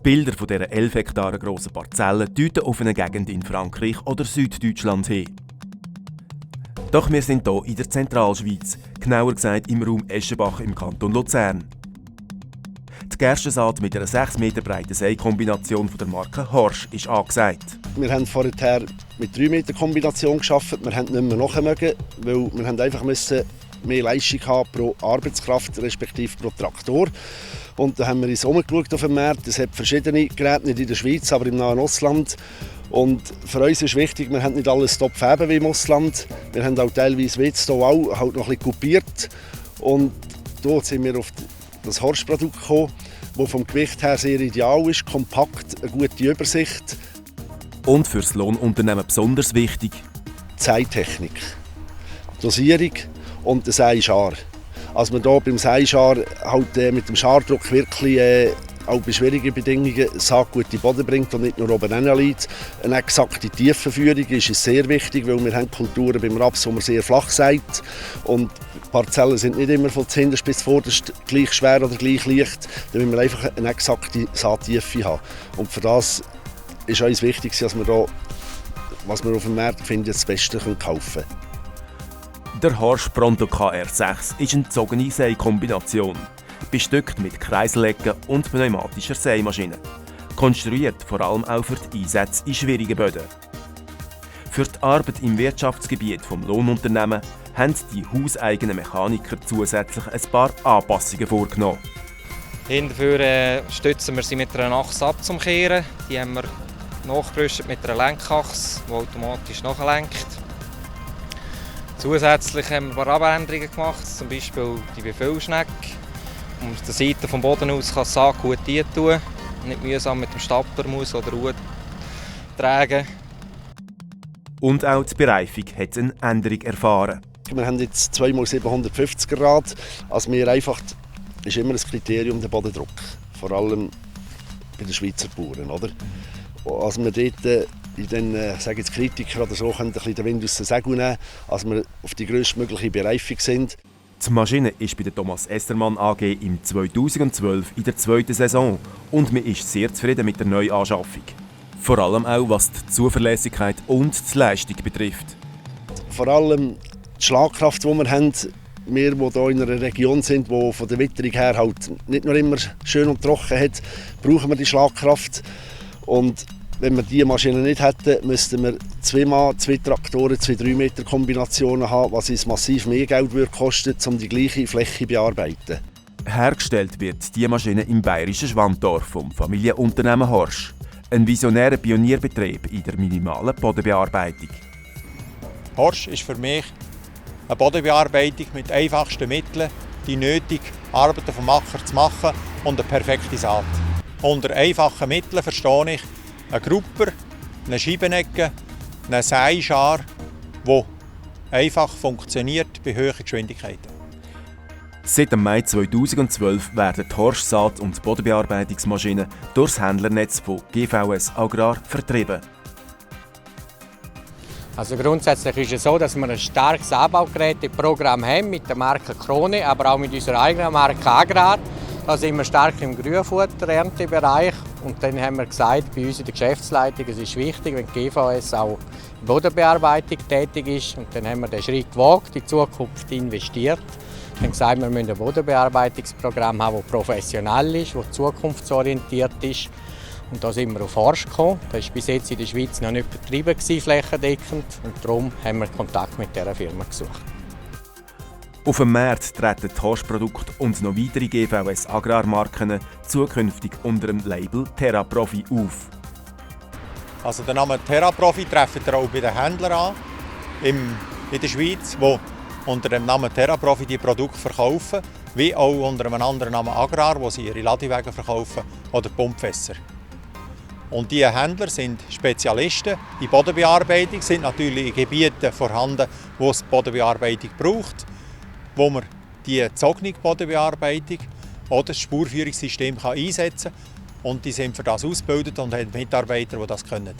Bilder von dieser 11 Hektaren grossen Parzelle deuten auf eine Gegend in Frankreich oder Süddeutschland hin. Doch wir sind hier in der Zentralschweiz, genauer gesagt im Raum Eschenbach im Kanton Luzern. Die Gerstensaat mit einer 6 Meter breiten Seikombination von der Marke Horsch ist angesagt. Wir haben vorher mit 3 Meter Kombination gearbeitet. Wir haben nicht mehr nachmögen, weil wir haben einfach mehr Leistung haben pro Arbeitskraft respektive pro Traktor. Und da haben wir uns umgeschaut auf dem Markt. Es hat verschiedene Geräte, nicht in der Schweiz, aber im Nahen Ostland. Und für uns ist wichtig, wir haben nicht alles Topfeben wie im Ostland. Wir haben auch teilweise wie jetzt hier auch halt noch ein bisschen kopiert. Und dort sind wir auf das Horsch-Produkt gekommen, das vom Gewicht her sehr ideal ist, kompakt, eine gute Übersicht. Und für das Lohnunternehmen besonders wichtig: Zeittechnik, Dosierung und der Seischar. Als man hier beim Seischar halt, mit dem Schardruck wirklich auch bei schwierigen Bedingungen gute Boden bringt und nicht nur oben liegt. Eine exakte Tiefenführung ist sehr wichtig, weil wir haben Kulturen beim Raps, wo man sehr flach sagt. Und die Parzellen sind nicht immer von zuhinterst bis zuvorderst gleich schwer oder gleich leicht. Da müssen wir einfach eine exakte Saattiefe haben. Und für das ist uns wichtig, dass wir hier, was wir auf dem Markt finden, das Beste kaufen können. Der Horsch Pronto KR6 ist eine gezogene Seikombination, bestückt mit Kreiselecken und pneumatischer Sämaschine. Konstruiert vor allem auch für die Einsätze in schwierigen Böden. Für die Arbeit im Wirtschaftsgebiet des Lohnunternehmens haben die hauseigenen Mechaniker zusätzlich ein paar Anpassungen vorgenommen. Dafür stützen wir sie mit einer Achse ab zum Kehren. Die haben wir nachgerüstet mit einer Lenkachse, die automatisch nachlenkt. Zusätzlich haben wir ein paar Abänderungen gemacht, zum Beispiel die Befüllschnecke. Auf der Seite vom Boden aus kann es gut tun, nicht mühsam mit dem Stapler muss oder Ruhe tragen. Und auch die Bereifung hat eine Änderung erfahren. Wir haben jetzt 2x750 Grad. Also wir einfach, ist immer ein Kriterium der Bodendruck, vor allem bei den Schweizer Bauern, oder? Also wir dort in den jetzt Kritiker oder so können ein bisschen den Wind aus den Segeln nehmen, als wir auf die grösstmögliche Bereifung sind. Die Maschine ist bei der Thomas Essermann AG im 2012 in der 2. Saison und man ist sehr zufrieden mit der Neuanschaffung. Vor allem auch was die Zuverlässigkeit und die Leistung betrifft. Vor allem die Schlagkraft, die wir haben. Wir, die hier in einer Region sind, die von der Witterung her halt nicht nur immer schön und trocken hat, brauchen wir die Schlagkraft. Und wenn wir diese Maschine nicht hätten, müssten wir 2 Traktoren, 2 3 Meter Kombinationen haben, was uns massiv mehr Geld kosten würde, um die gleiche Fläche zu bearbeiten. Hergestellt wird diese Maschine im bayerischen Schwantdorf vom Familienunternehmen Horsch. Ein visionärer Pionierbetrieb in der minimalen Bodenbearbeitung. Horsch ist für mich eine Bodenbearbeitung mit einfachsten Mitteln, die nötige Arbeiten vom Acker zu machen und eine perfekte Saat. Unter einfachen Mitteln verstehe ich einen Grupper, eine Scheibenecke, einen Seischar, der einfach funktioniert bei hohen Geschwindigkeiten. Seit dem Mai 2012 werden die Horsch-Saat- und Bodenbearbeitungsmaschinen durch das Händlernetz von GVS Agrar vertrieben. Also grundsätzlich ist es so, dass wir ein starkes Anbaugeräteprogramm haben mit der Marke Krone, aber auch mit unserer eigenen Marke Agrar. Da sind wir stark im Grünfuttererntebereich. Und dann haben wir gesagt, bei uns in der Geschäftsleitung, es ist wichtig, wenn die GVS auch in Bodenbearbeitung tätig ist. Und dann haben wir den Schritt gewagt, in die Zukunft investiert. Wir haben gesagt, wir müssen ein Bodenbearbeitungsprogramm haben, das professionell ist, das zukunftsorientiert ist. Und da sind wir auf Horsch gekommen. Das war bis jetzt in der Schweiz noch nicht betrieben, flächendeckend. Und darum haben wir Kontakt mit dieser Firma gesucht. Auf dem Markt treten die Horsch-Produkte und noch weitere GVS Agrarmarken zukünftig unter dem Label TerraProfi auf. Also den Namen TerraProfi treffen ihr auch bei den Händlern an in der Schweiz, die unter dem Namen TerraProfi die Produkte verkaufen, wie auch unter einem anderen Namen Agrar, wo sie ihre Ladewege verkaufen, oder Pumpfässer. Und diese Händler sind Spezialisten in Bodenbearbeitung, sind natürlich in Gebieten vorhanden, wo es Bodenbearbeitung braucht, wo man die gezogene Bodenbearbeitung oder das Spurführungssystem einsetzen kann. Und die sind für das ausgebildet und haben Mitarbeiter, die das können.